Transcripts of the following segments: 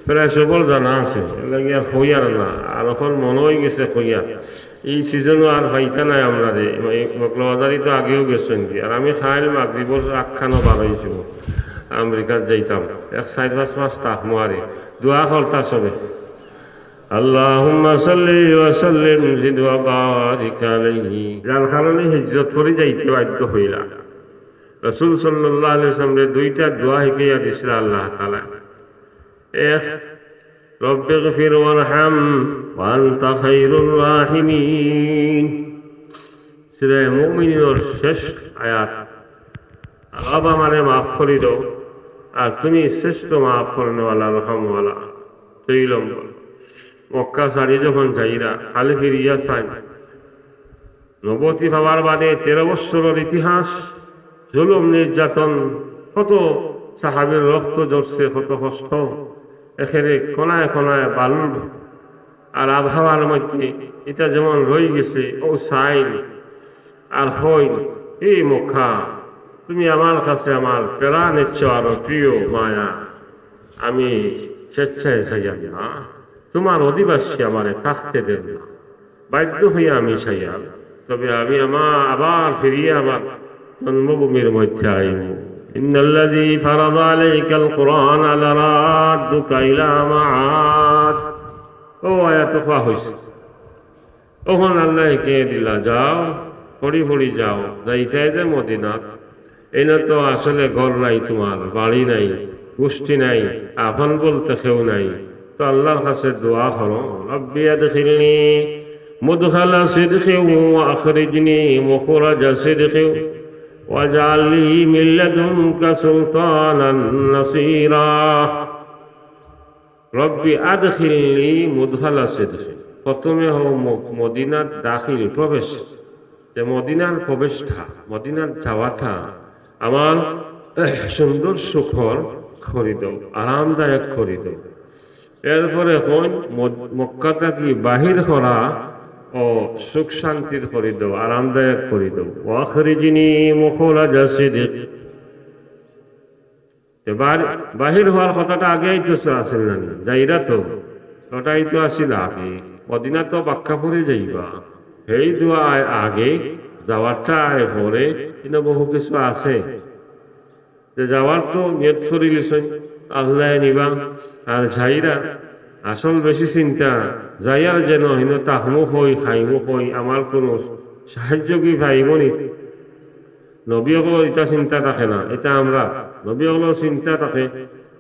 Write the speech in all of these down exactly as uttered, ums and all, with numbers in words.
প্রায় সবর জানা আছে, এর লাগি আর কইয়ার না। আর অখন মনো অইগেছে কইয়ার। ই সিজনও আর পাইতা নায় আমরারে। এই মৌলভীবাজারি তো আগেও গেছইন গি। আর আমি কাইল মাগরিবর আগখানো বার অইছি, আমেরিকাত যাইতাম। এক চাইর পাঁচ মাস থাকমু আরি। দোয়া করতা সবে। আল্লাহুম্মা সাল্লি ওয়া সাল্লিম জিদ ওয়া বারিক আলাইহি। যার কারণে হিজরত করি যাইতে বাধ্য অইলা। রাসূল সাল্লাল্লাহু আলাইহি ওয়াসাল্লামরে দুইটা দোয়া হিকাইয়া দিছলা আল্লাহ তাআলা। এক, রব্বিগফির ওয়ারহাম ওয়া আনতা খাইরুর রাহিমিন। সূরা মুমিনুনর শেষ আয়াত। রব, আমারে মাফ করি দেও, আর তুমি শ্রেষ্ঠ মাফ করনেওয়ালা, রহমওয়ালা। দুই নম্বর, মক্কা ছাড়ি যখন যাইরা, খালি ফিরিয়া চাইন। নবুয়তি পাওয়ার বাদে তেরো বৎসরর ইতিহাস, জুলুম, নির্যাতন, কত সাহাবীর রক্ত ঝরছে, কত কষ্ট। একেরে কোনায় কোনায় বালুর আর আবহাওয়ার মধ্যে ইটা যেমন রইগেছে, অউ চাইন আর কইন, "হে মক্কা, তুমি আমার কাছে আমার প্রাণের চেয়ে আরো প্রিয় মায়া, আমি স্বেচ্ছায় চাইয়ার না, তোমার অধিবাসী আমারে থাকতে দেন না।" বাধ্য অইয়া আমি চাইয়ার, তবে আমি আমা-, আবার ফিরিয়া আমার জন্মভূমির মধ্যে আইমু। ইন্নাল্লাযী ফারাদা আলাইকাল কুরআনা লারাদ্দুকা ইলা মাআদ। অউ আয়াতো কওয়া অইছে। অখন আল্লায় কে দিলা, যাও, পড়ি পড়ি যাও, যাইতায় যে মদিনাত, এইন তো আসলে ঘর নাই তোমার, বাড়ি নাই, গোষ্ঠী নাই, আপন বলতে কেউ নাই। তো আল্লাহর কাছে দোয়া করো, রব্বি আদখিলনি মুদখালা সিদকিন ওয়া আখরিজনি মুখরাজা সিদকিন ওয়াজআল লি মিন লাদুনকা সুলতানান নাসীরা। রব্বি আদখিলনি মুদখালা সিদকিন। প্রথমে অউ ম-, মদিনার দাখিল, প্রবেশ। যে মদিনার প্রবেশটা, মদিনার যাওয়াটা আমার, এহ, সুন্দর সুখর করি দেও, আরামদায়ক করি দেও। এরপরে কইন মদ-, মক্কা থাকি বাহির করা অউ সুখ শান্তির করি দেও, আরামদায়ক করি দেও। ওয়া আখরিজনি মুখরাজা সিদক। তে বার-, বাহির অওয়ার কথাটা আগে আইতো আছিল না নি? যাইরা তো, ওটাই তো আছিল আগে। মদিনা তো বাক্কা পরে যাইবা। হেই দোয়া আয় আগে, যাওয়ারটা আয় পরে, ইনো বহু কিছু আছে। তে যাওয়ার তো নিয়ত করিলিছইন, আল্লায় নিবা। আর যাইরা, আসল বেশি চিন্তা, যাইয়ার যেন হিনো থাকমু কই, খাইমু কই, আমার কুনু সাহায্য কি পাইমু নি? নবী অকলর ইটা চিন্তা থাকে না, ইটা আমরা। নবী অকলর চিন্তা থাকে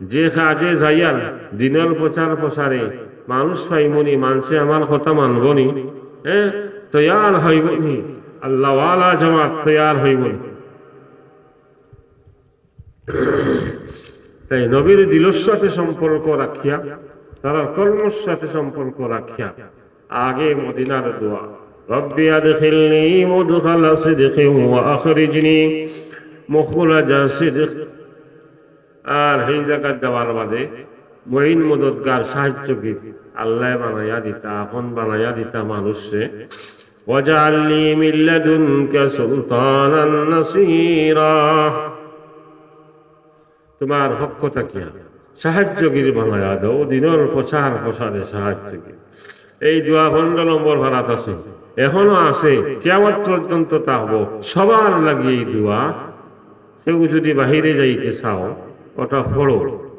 যে কাজে যাইয়ার, দিনর প্রচার প্রসারে মানুষ পাইমু নি, মানষে আমার কথা মানবো নি, হ্যাঁ, তৈয়ার অইবো নি, আল্লাহওয়ালা জমাত তৈয়ার অইবো নি। তাই নবীর দিলর সাথে সম্পর্ক রাখিয়া, তারার কর্মর সাথে সম্পর্ক রাখিয়া, আগে মদিনার দোয়া, রব্বি আদখিলনি মুদখালা সিদকিন ওয়া আখরিজনি মুখরাজা সিদক। আর হেই জাগাত যাওয়ার বাদে মঈন, মদদগার, সাহায্যকারী আল্লায় বানাইয়া দিতা, আপন বানাইয়া দিতা মানুষরে। ওয়াজআল লি মিন লাদুনকা সুলতানান নাসীরা। তোমার পক্ষ থাকিয়া সাহায্যকারী বানাইয়া দেও, দিনর প্রচার প্রসারে সাহায্যকারী। এই দোয়া পনেরো নম্বর পারাত আছে, এখনো আছে, কিয়ামত পর্যন্ত থাকবো। সবার লাগি এই দোয়া। কেউ যদি বাহিরে যাইতে চাও, ওটা পড়ো।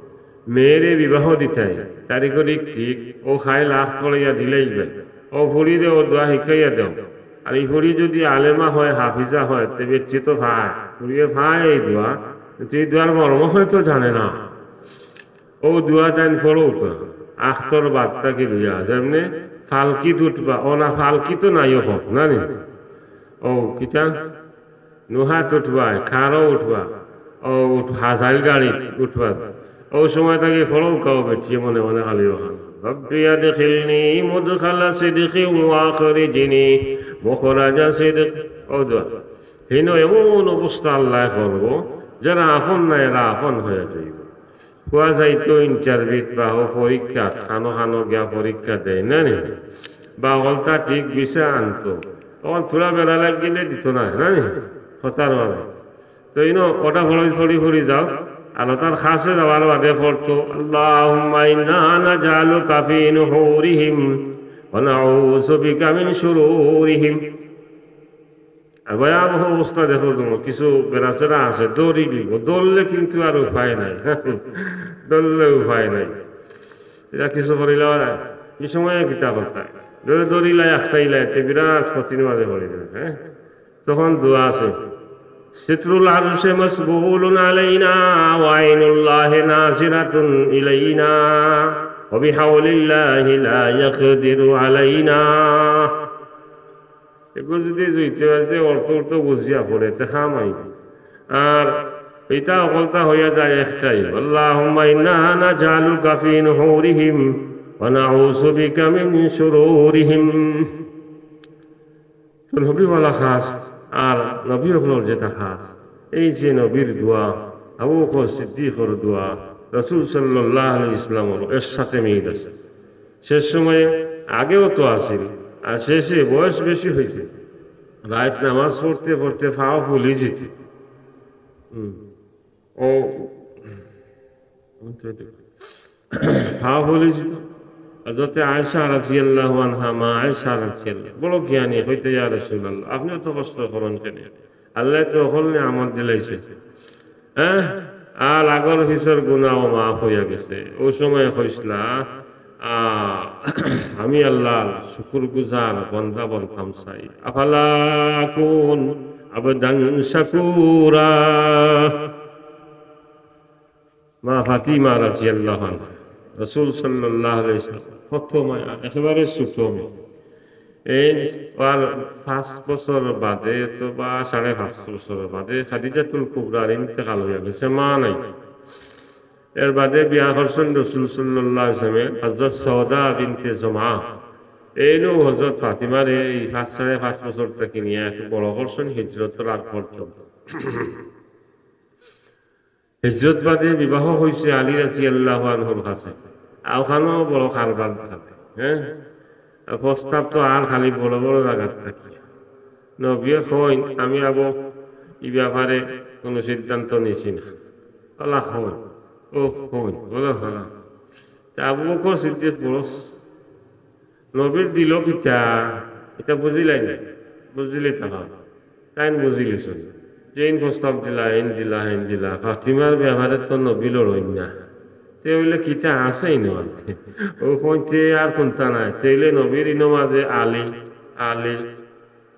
মেয়েরে বিবাহ দিতায়, তারিখ ঠিক, অউ কাইল আখ পড়াইয়া দিলাইবায়। অউ ফুড়িরে অউ দোয়া হিকাইয়া দেও। আর ই ফুড়ি যদি আলেমা হয়, হাফিজা হয়, তে বেশি তো পায়, ফুড়িয়ে পায় এই দোয়া, কিন্তু এই দোয়ার মর্ম হয়তো জানে না। অউ দোয়া তাইন পড়উক্কা, আখতর বাদ থাকি লইয়া, যেমনে ফালকিত উঠবা, অউ না ফালকিত নাইও হোক, না নি? অউ কিতা? নুহাত উঠবা, খারো উঠবা, অউ উঠ-, হাজাইল গাড়িত উঠবা। অউ সময় থাকি পড়উক্কা অউ বেটিয়ে মনে মনে খালি অখান। রব্বি আদখিলনি মুদখালা সিদকিন ওয়া আখরিজনি মুখরাজা সিদক। অউ দোয়া। হিনো এমন অবস্থা আল্লায় করবো, যারা আপন না, এরা আপন অইয়া যাইবো। পুয়া যাইতো ইন্টারভিউত বা অউ পরীক্ষাত, খানো খানো গিয়া পরীক্ষা দেয় না নি? বা হকলতা ঠিক বিষয় আনতো, তখন থুড়া বেড়া লাগিলে দিতো না, না নি? কথার মানে। তো ইনো ওটা পড়ি, পড়ি, পড়ি যাও, আর তার কাছে যাওয়ার বাদে পড়তো, "আল্লাহুম্মা ইন্না নাজআলুকা ফি নুহুরিহিম ওয়া নাউযু বিকা মিন শুরুরিহিম।" আর ভয়াবহ অবস্থা দেখো তুমি, কিছু বেড়াচেরা আছে, দৌড়ি দিব, দৌড়লে কিন্তু আর উপায় নাই, দৌড়লে উপায় নাই। এটা কিছু করিল না, এই সময় কিতা করতা, দৌড়ে দৌড়িলাই, আখটাইলাই, তে বিরাট ক্ষতির মাঝে পড়ি যাবে, হ্যাঁ? তখন দোয়া আছে, "সিতরুল আরশে মাসবুলুন আলাইনা ওয়া আইনুল্লাহি নাজিরাতুন ইলাইনা ওয়া বিহাউলিল্লাহি লা ইয়াকদিরু আলাইনা।" এগুলো যদি জুইতে আছে, অর্থ অর্থ বুঝিয়া পড়ে, তে কাম আইব। আর এটা অকলতা হইয়া যায় একটাই, "আল্লাহুম্মা ইন্না নাজআলুকা ফি নুহুরিহিম ওয়া নাউযু বিকা মিন শুরুরিহিম।" তো নবীওয়ালা খাস আর নবী অকলর যেটা খাস, এই যে নবীর দোয়া, আবু বকর সিদ্দিকর দোয়া, রাসূল সাল্লাল্লাহু আলাইহি ওয়াসাল্লামর, এর সাথে মিল আছে। শেষ সময়ে, আগেও তো আছিল, আর শেষে বয়স বেশি হইছে, রাইত নামাজ পড়তে পড়তে পাও ফুলি যেত। হুম। ও, পাও ফুলি যেত। হযরতে আয়েশা রাদিয়াল্লাহু আনহা, মা আয়েশা রাদিয়াল্লাহু, বড় জ্ঞানী, কইতা, "ইয়া রাসূলুল্লাহ, আপনিও তো কষ্ট করইন কেনে? আল্লায় তো অকল নিয়ামত দিলাইছে।" হ্যাঁ? আর আগর পিছর গুনাও মাফ হইয়া গেছে। ওই সময় কইছলা, আ, "আমি আল্লাহর শুকুরগুজার বান্দা বনতাম চাই।" আফালা আকুন আবদান শাকুরা। মা ফাতিমা রাদিয়াল্লাহু আনহা, রাসূল সাল্লাল্লাহু আলাইহি ওয়াসাল্লাম, প্রথম আয়া, একেবারে ছোট মেয়ে। এই আর পাঁচ বছর বাদে, তো বা সাড়ে পাঁচ বছর বাদে খাদিজাতুল কুবরার ইন্তেকাল হইয়া গেছে, মা নাই। এর বাদে বিয়া করছেন রাসূল সাল্লাল্লাহু আলাইহি ওয়াসাল্লামে হযরত সওদা বিনতে জমআ। এইনও হযরত ফাতিমারে এই পাঁচ, সাড়ে পাঁচ বছর থাকি নিয়া একটু বড় করছেন হিজরতর আগ পর্যন্ত। হিজরত বাদে বিবাহ হইছে আলী রাদিয়াল্লাহু আনহুর কাছে। আর ওখানেও বড় কারবার থাকে, হ্যাঁ? আর প্রস্তাব তো আর খালি বড় বড় জাগাত থাকি। নবীয়ে কইন, "আমি আবু ই ব্যাপারে কোনো সিদ্ধান্ত নিছি না।" আল্লাহ কইন, "ও কইন, বলো হ্যাঁ।" তা আবু বকর সিদ্দিক বড় নবীর দিল কিতা, এটা বুঝিলাই না, বুঝিলে তা হয়। তাইন বুঝিলিছইন। যেইন প্রস্তাব দিলা, এইন দিলা, এইন দিলা। ফাতিমার ব্যাপারে তো নবী লড়ইন না। তে অইলে কিতা আছেই না। ও কইতে আর কুনতা নাই। তে অইলে নবীর ইনো মাঝে আলী, আলী,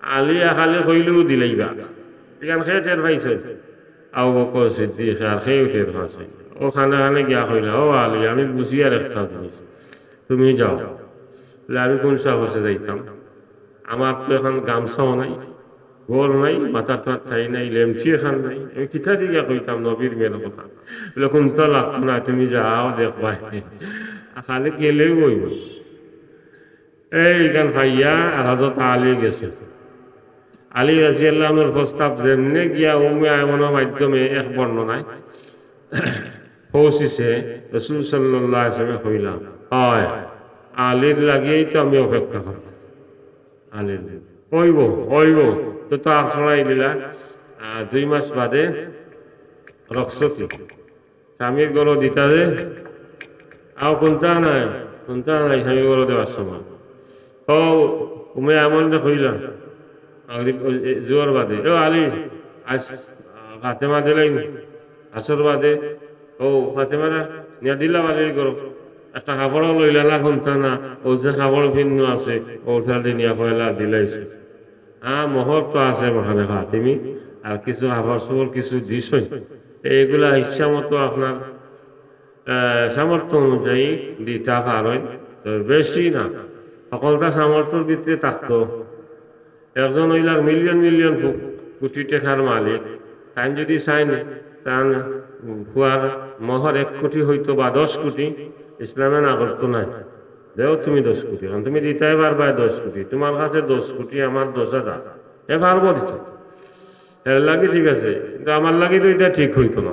আলী আখালি কইলেও দিলাইবা। ইখান কে টের পাইছে? আবু বকর সিদ্দিক আর কেউ টের পাইছে না। ও খানে খানে গিয়া কইলা, "ও আলী, আমি বুঝি আর একটা জিনিস।" তুমি যাও। বলে, "আমি কোন সাহসে যাইতাম? আমার তো এখন গামছাও নাই, ঘর নাই, মাথাত তো আর ঠাই নাই, লেমটি এখন নাই। আমি কিতা দিয়া কইতাম নবীর মেয়ের কথা?" বলে, "কুনতা লাগতো না, তুমি যাও, দেখবায়। আর খালি গেলেও অইব।" এইখান পাইয়া আর হযরত আলী গেছে। আলী রাদিয়াল্লাহু আনহুর প্রস্তাব যেমনে গিয়া উম্মে আয়মনর মাধ্যমে এক বর্ণনায় পৌঁছিছে, রাসূল সাল্লাল্লাহু আলাইহি ওয়াসাল্লামে কইলা, "হয়, আলীর লাগিয়েই তো আমি অপেক্ষা করি। আলীর লাগি। অইব, অইব।" তো, তো আশ্রয় দিলা, আহ, দুই মাস বাদে রুখসতি। স্বামীর ঘরো দিতা যে, আও কুনতা নাই, কুনতা নাই, স্বামীর ঘরো দেওয়ার সময়। ও, উম্মে আয়মনরে কইলা, মাগরিব, ওই, এ, জোহর বাদে, "ও আলী, আইজ, আহ, ফাতেমা দিলাইন, আসর বাদে, ও ফাতেমারে নিয়া দিলা আলীর ঘরো, একটা কাপড়ও লইলা না, কুনতা না, ও যে কাপড় পিন্দু আছে, ওটা দি নিয়া পয়লা দিলাইছে।" হ্যাঁ, মোহর তো আছে মহানে ফাতিমি, আর কিছু কাপড় চোপড় কিছু দিছইন। এইগুলা ইচ্ছা মতো আপনার, আহ, সামর্থ্য অনুযায়ী দিতা পারইন, তবে বেশি না। হকলতা সামর্থ্যর ভিতরে থাকতো। একজন অইলা মিলিয়ন মিলিয়ন কো-, কোটি টেকার মালিক, তাইন যদি চাইন, তান ফুয়ার মোহর এক কোটি হইতো বা দশ কোটি, ইসলামে না করতো নায়। দেও তুমি দশ কোটি, কারণ তুমি দিতায় পারবায় দশ কোটি, তুমার কাছে দশ কোটি, আমার দশ হাজার, এ পারবো দিতে। এর লাগি ঠিক আছে, কিন্তু আমার লাগি তো ইটা ঠিক হইতো না।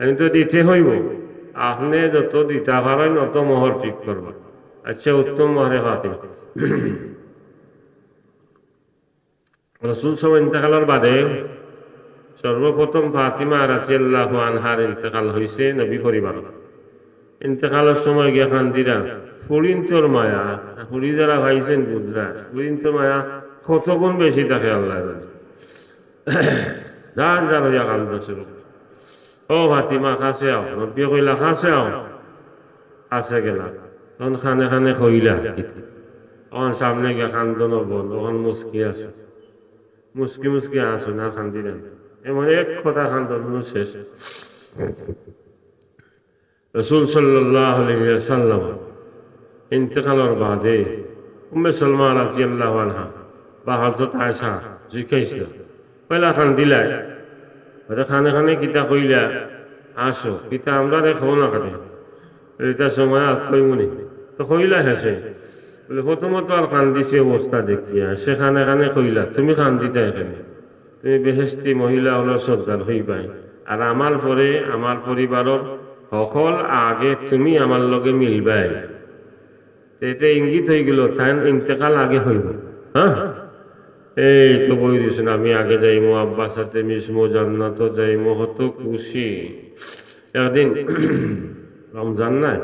আমি তো দিতে হইব। আপনে যত দিতা পারইন, অত মোহর ঠিক করবা। আচ্ছা, উত্তম মোহরে ফাতিমা। রাসূল সাল্লাল্লাহু আলাইহি ওয়াসাল্লাম ইন্তেকালর বাদে সর্বপ্রথম ফাতিমা রাদিয়াল্লাহু আনহার ইন্তেকাল হইছে নবী পরিবার। ইন্তেকালর সময় গিয়া কান্দিরা, ফুড়িন্তর মায়া, ফুড়ি যারা পাইছইন বুঝরা, ফুড়িন্তর মায়া কত গুণ বেশি থাকে আল্লাহ জানে। যার যার হইয়া কান্দা শুরু। "ও ফাতিমা, কাছে আও।" নবী কইলা, "কাছে আও।" কাছে গেলা। তখন কানে কানে কইলা, অখন সামনে গিয়া কান্দন বন্ধ, অখন মুস্কি আসো, মুস্কি মুস্কি আসো, না কান্দিরা না। এমন এক কথা কান্দন শেষ। রাসূল সাল্লাল্লাহু আলাইহি ওয়াসাল্লাম ইন্তেকালর বাদে উম্মে সালমা রাদিয়াল্লাহু আনহা বা হযরত আয়েশা জিকাইছলা, "পয়লা কান্দিলায়, ওরে কানে কানে কিতা কইলা, আসো, কিতা আমরারে কও না কেনে? ইতা সময় আর কইমুনি।" তো কইলা হেষে, বলে, "প্রথমত আর কান্দিছে অবস্থা দেখিয়া, সে কানে কানে কইলা, তুমি কান্দিতায় কেনে?" তুমি বেহেশতি মহিলা অকলর সর্দার হইবায়, আর আমার পরে আমার পরিবারর হকল আগে তুমি আমার লগে মিলবায়। তে এতে ইঙ্গিত হয়ে গেল, তাইন ইন্তেকাল আগে হইব। হ্যাঁ, এই তো বই দিয়েছেন, "আমি আগে যাইমু, আব্বার সাথে মিশমু, জান্নাত যাইমু", কত খুশি। একদিন রমজান নাই,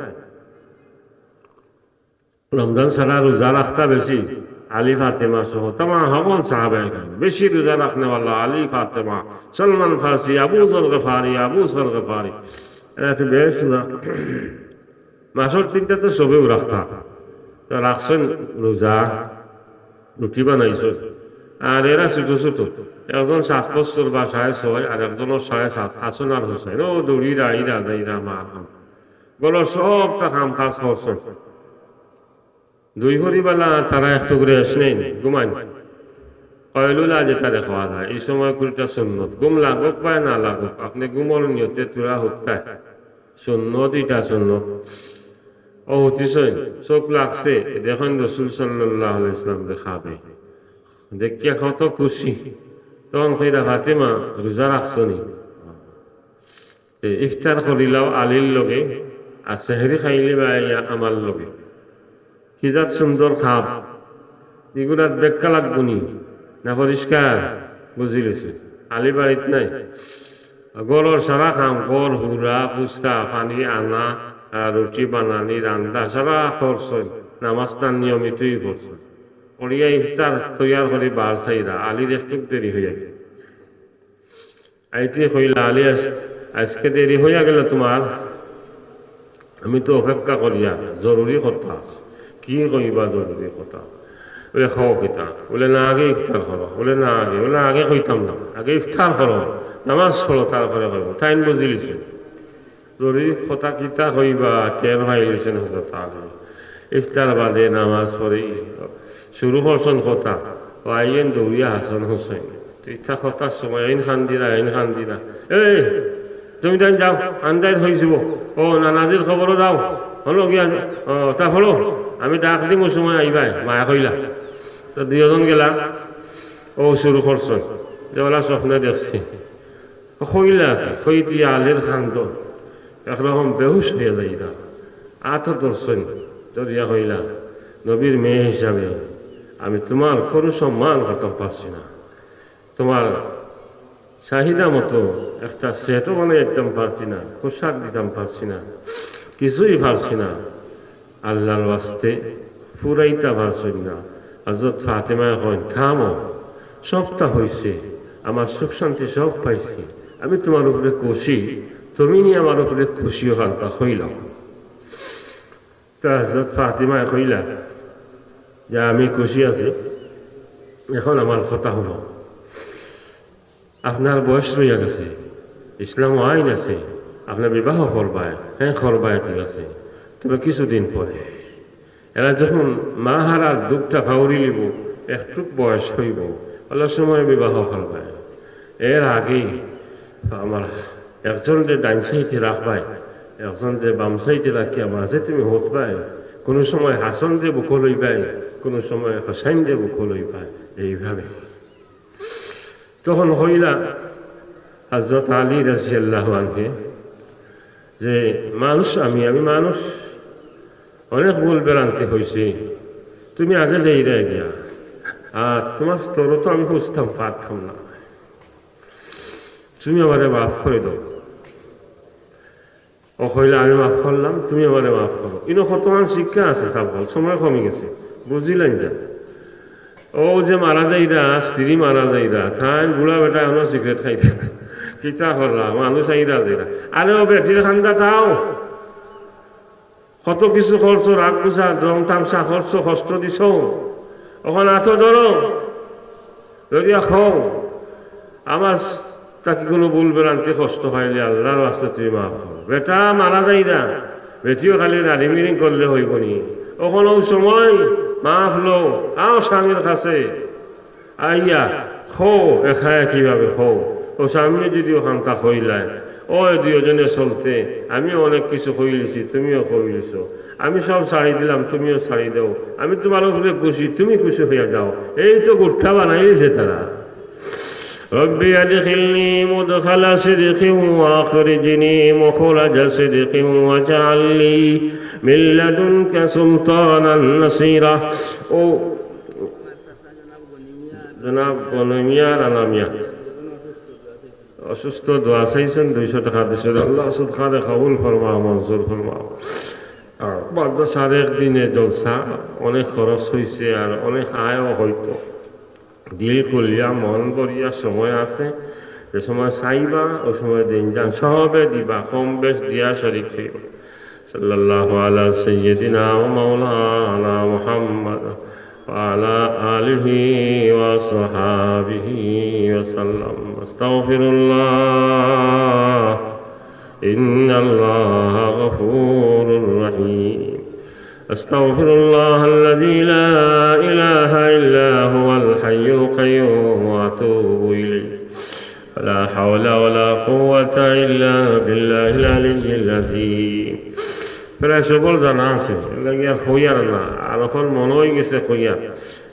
রমজান ছাড়া রোজা রাখতা বেশি আলী ফাতেমা সহ তামাম হকল সাহাবায়ে কেরাম। বেশি রোজা রাখনেওয়ালা আলী ফাতেমা, সলমান ফার্সি, আবু যর গিফারি, আবু যর গিফারি। এরা তো বেশ রোজা। মাসর তিনটা তো সবেউ রাখতা। তো রাখছইন রোজা, রুটি বানাইছইন। আর এরা ছোট ছোট। একজন সাত বছর বা সাড়ে ছয়, আর একজনও সাড়ে সাত, হাসান আর হুসাইন। ও দৌড়িরা, ইরা, যাইরা, মা। ঘরর সবটা কাম কাজ করছইন। দুই পরিবালা তারা একটু করে আসলেন, ঘুমান। কয়লুলা যেটারে কওয়া যায়, এই সময় কুড়িটা সুন্নত। ঘুম লাগুক বা না লাগুক, আপনে ঘুমর নিয়তে থুড়া হুত্তায়। সুন্নত, ইটা সুন্নত। ও হুতিছইন, চোখ লাগছে, দেখইন রসুল সাল্লাল্লাহু আলাইহি ওয়াসাল্লাম দেখাবে। দেখিয়া কত খুশি। তখন কইরা, "ফাতেমা, রোজা রাখছো নি?" এ, ইফতার করিলাও আলীর লগে, আর সেহরি খাইলিবায় আমার লগে। কি জাত সুন্দর খাব, ইগুলার ব্যাখ্যা লাগবো নি? না পরিষ্কার? বুঝিলিছি। আলী বাড়িত নাই। ঘরর সারা কাম, ঘর হুড়া, পুছা, পানি আনা, আর রুটি বানানি, রান্দা, সারা করছইন। নামাজটা নিয়মিতই করছইন। করিয়া ইফতার তৈয়ার করি বার চাইরা, আলীর একটু দেরি হইয়া গেল। আইতে কইলা, "আলী, আজ-, আজকে দেরি হইয়া গেল তোমার, আমি তো অপেক্ষা করিয়া, জরুরি কথা আছে।" "কি কইবা জরুরি কথা?" বলে, "খাও কিতা?" বলে, "না, আগে ইফতার করো।" বলে, "না, আগে।" বলে, "আগে কইতাম না, আগে ইফতার করো, নামাজ পড়ো, তারপরে কইব।" তাইন বুঝিলিছইন। জরুরি কথা কিতা কইবা, টের পাইলিছইন হযরত আলী। ইফতার বাদে নামাজ পড়ি শুরু করছইন কথা, ও আইয়েন দৌড়িয়া হাসান হুসাইন। তো ইতা কথার সময় এইন কান্দিরা, এইন কান্দিরা। "এই, তুমি তাইন যাও, আন্দাইর হইযিবো। ও নানাজির খবরও দাও, হলো গিয়া, ও, তা হলো, আমি ডাক দিমু, সময় আইবায়", মায়া কইলা। তো দুইজন গেলা, ও শুরু করছইন, যে ওলা স্বপ্নে দেখছি। কইলা, কইতে আলীর কান্দন, একরকম বেহুশ হইয়া যাইরা। আতো ধরছইন, ধরিয়া কইলা, "নবীর মেয়ে হিসাবে আমি তোমার কোনো সম্মান করতাম পারছি না, তোমার চাহিদা মতো একটা সেটও বানাই দিতাম পারছি না, পোশাক দিতাম পারছি না, কিছুই পারছি না।" আল্লাহর ওয়াস্তে ফুরাইতা পারছইন না। হযরত ফাতেমায় কইন, "থামো, সবটা হইছে, আমার সুখ শান্তি সব পাইছি, আমি তোমার উপরে খুশি, তুমি নি আমার উপরে খুশি অখানতা কইলাও।" তো হযরত ফাতেমায় কইলা যে, "আমি খুশি আছি, এখন আমার কথা হুনো।" আপনার বয়স রইয়া গেছে, ইসলাম আইন আছে, আপনে বিবাহ করবায়, হ্যাঁ করবায়, ঠিক আছে, তবে কিছুদিন পরে। এরা যখন মা হারার দুঃখটা ফাউরিলিবো, একটুক বয়স হইবো, অলা সময় বিবাহ করবায়। এর আগে আমার একজনরে ডাইন সাইডে রাখবায়, একজনরে বাম সাইডে রাখিয়া মাঝে তুমি হুতবায়, কোনো সময় হাসানরে বুকো লইবায়, কোনো সময় হুসাইনরে বুকো লইবায়, এইভাবে। তখন কইলা হযরত আলী রাদিয়াল্লাহু আনহু যে, "মানুষ আমি, আমি মানুষ, অনেক ভুল ভ্রান্তি হইছে, তুমি আগে যাইরায় গিয়া, আর তোমার স্তরও তো আমি পৌঁছতাম পারতাম না।" তুমি আমারে মাফ করি দেও। ও কইলা, "আমি মাফ করলাম, তুমি আমারে মাফ করো।" ইনো কতখান শিক্ষা আছে, সাব অকল, সময় কমি গেছে, বুঝিলাইন যা। ও যে মারা যাইরা, স্ত্রী মারা যাইরা, তাইন বুড়া বেটা এখনো সিগারেট খাইরা। কিতা করলা, মানুষ আইরা যাইরা। আরে ও বেটির কান্দা চাও, কত কিছু করছো, রাগ গুছা, রং তামশা করছো, কষ্ট দিছো, অখন আতো ধরো, ধরিয়া কও, "আমার থাকি কুনু ভুল ভ্রান্তি কষ্ট পাইলে আল্লার ওয়াস্তে তুমি মাফ করো।" বেটা মারা যাইরা, বেটিও খালি রাড়ি মিরিং করলে অইবো নি? অখন অউ সময় মাফ লও, আও স্বামীর কাছে। আইয়া কও, একা একইভাবে কও। ও স্বামী যদি অখানতা কইলায়, "ও, এ দুইওজনে চলতে, আমিও অনেক কিছু কইলিছি, তুমিও কইলিছো, আমি সব ছাড়ি দিলাম, তুমিও ছাড়ি দেও, আমি তুমার উপরে খুশি, তুমি খুশি অইয়া যাও।" এই তো গুট্টা বানাইলিছে তারা। رب أدخلني مدخل صدق وأخرجني مخرج صدق واجعل لي من لدنك سلطانا نصيرا। ও জনাব গনি মিয়া, রানা মিয়া অসুস্থ, দোয়া চাইছইন, দুইশো টেকা দিছইন। আল্লাহ সদকারে কবুল ফরমাও, মঞ্জুর ফরমাও। আর মাদ্রাসার একদিনে জলসা, অনেক খরচ অইছে আর অনেক আয়ও অইতো। দিল খুলিয়া, মন ভরিয়া সময় আছে, যে সময় চাইবা, অউ সময় দিন যান, সবে দিবা, কম বেশ দিয়া শরিক অইবা। صلى الله على سيدنا ومولانا محمد وعلى آله وصحابه وسلم. أستغفر الله، إن الله غفور رحيم. أستغفر الله الذي لا إله إلا هو الحي القيوم وأتوب إليه. لا حول ولا قوة إلا بالله العلي العظيم. প্রায় সবর জানা আছে, এর লাগি আর কইয়ার না, আর অখন মনো অইগেছে কইয়ার।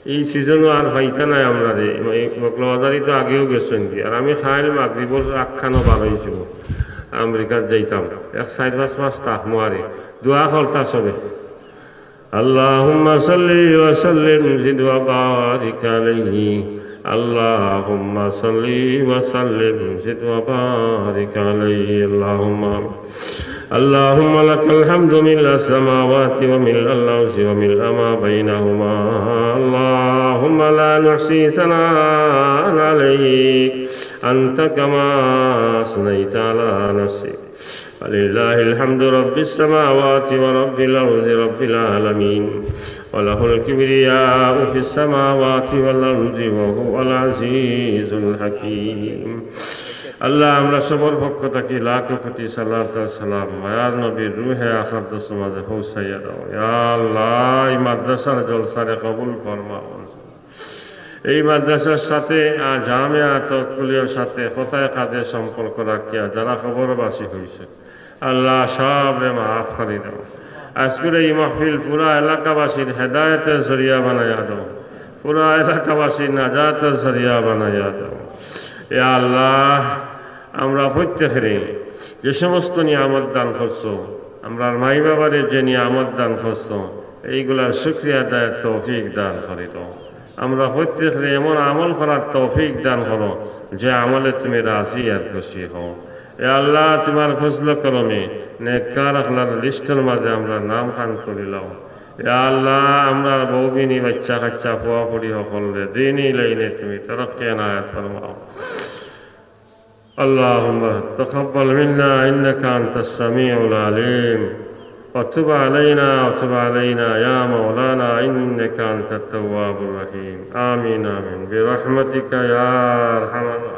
এই সিজনও আর পাইতা নায় আমরারে, এই মৌলভীবাজারি তো আগেও গেছইন গি। আর আমি কাইল মাগরিবর আগখানো বার অইছি, আমেরিকাত যাইতাম, এক চাইর পাঁচ মাস থাকমু আরি, দোয়া করতা সবে। اللهم صل وسلم زد وبارك عليه. اللهم صل وسلم زد وبارك عليه. اللهم آمين. اللهم لك الحمد ملء السماوات وملء الأرض وملء ما بينهما. اللهم لا نحصي ثناء عليك أنت كما أثنيت على نفسك. ولله الحمد رب السماوات ورب الأرض رب العالمين. وله الكبرياء في السماوات والأرض وهو العزيز الحكيم. আল্লাহ, আমরা সবর পক্ষ থাকি লাখ কোটি সালাত আর সালাম মায়ার নবীর রুহে আকদসর মাঝে পৌঁছাইয়া দাও। ইয়া আল্লাহ, এই মাদ্রাসার জলসারে কবুল ফরমাও। এই মাদ্রাসার সাথে আর জামিয়া তওয়াক্কুলিয়ার সাথে কথায় কাজে সম্পর্ক রাখিয়া যারা কবরবাসী অইছে, আল্লাহ সবরে মাফ করি দাও। আজকের এই মাহফিল পুরা এলাকাবাসীর হেদায়েতের জরিয়া বানাইয়া দাও, পুরা এলাকাবাসীর নাজাতের জরিয়া বানাইয়া দাও। ইয়া আল্লাহ, আমরা প্রত্যেকরে যে সমস্ত নিয়ামত দান করছো, আমরার মাই বাবারে যে নিয়ামত দান করছো, এইগুলার শুকরিয়া আদায়ের তৌফিক দান করি দাও। আমরা প্রত্যেকরে এমন আমল করার তৌফিক দান করো, যে আমলে তুমি রাজি আর খুশি হও। এ আল্লাহ, তোমার ফজল করমে নেককার আখলার লিস্টর মাঝে আমরার নাম খান করিলাও। এ আল্লাহ, আমরার বউবিনি, বাচ্চা কাচ্চা, ফুয়া ফুড়ি হকলরে দিনি লাইনে তুমি তরক্কি এনায়েত ফরমাও। اللهم تقبل منا إنك أنت السميع العليم، وتب علينا، وتب علينا يا مولانا إنك أنت التواب الرحيم. آمين، آمين، برحمتك يا أرحم الراحمين.